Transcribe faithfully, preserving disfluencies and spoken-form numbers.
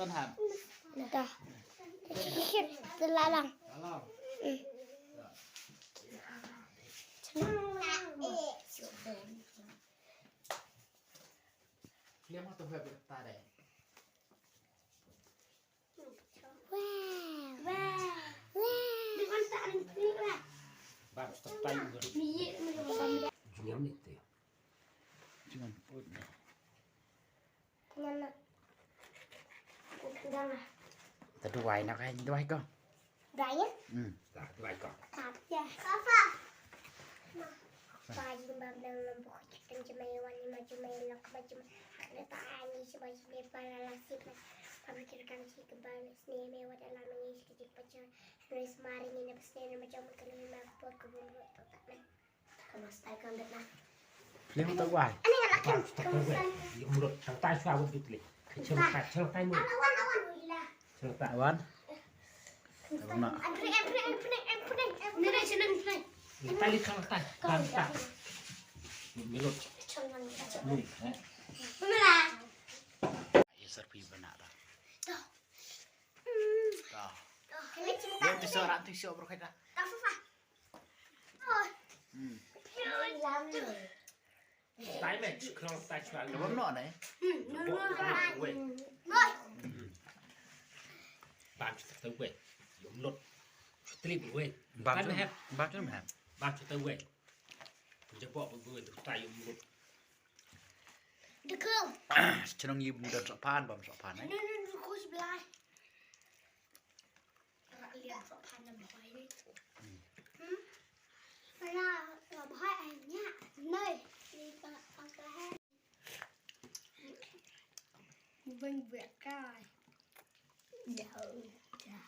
Dah. Dah lalang. Wah. Wah. Bam, stop time. Jangan put. Mana? Udah lah. Kita duai nak kan, duai ko. Duai ya? Hmm. Lah, duai ko. Apa? Apa? Nah. Bayi bam dalam lembuk kita cuma iwan ni maju melok maju. Ada tanya si bayi ni pala lasip lah. Pamikirkan si kembali sini mewah dalam ini sedikit pecah. Terus mari ini pasti ini macam kelima buat kebun buat tak nak. Kamu style kan dah nak. Film tak wai. Ani nak lakin kamu style. Ya mulut, santai suara betul. Cerita, cerita mulut. Awan, awan, gila. Cerita wan. Ampun, ampun, ampun, ampun, ampun. Ni dah senang, senang. Tali cerita, banta. Mulut, eh. Mana? Ya, serpi benar dah. Dah. Dah. Dah. Ini cerita. Dia tu seorang tu siap berkata. Dah, Fafa. Oh. Hmm. Lam ni. Tai meh, krong tai chwa. Ka bam noh ne. Hmm, no, no, no. Wei. Noi. Bam chwa tai wei. Yom lot. Chwa trip wei. Bam chwa, bam chwa meh. Bam chwa tai wei. Jaboh ba wei tu tai yom lot. Dekel. Chnong yi bam don sok phan, bam sok phan ne. No, no, no, kus belai. Rak lian sok phan na bhoi ni. Hmm? Mana la bhoi ai nya. Noi. Ni pa pa ka hai. Bang buat kai. Ya. Ya.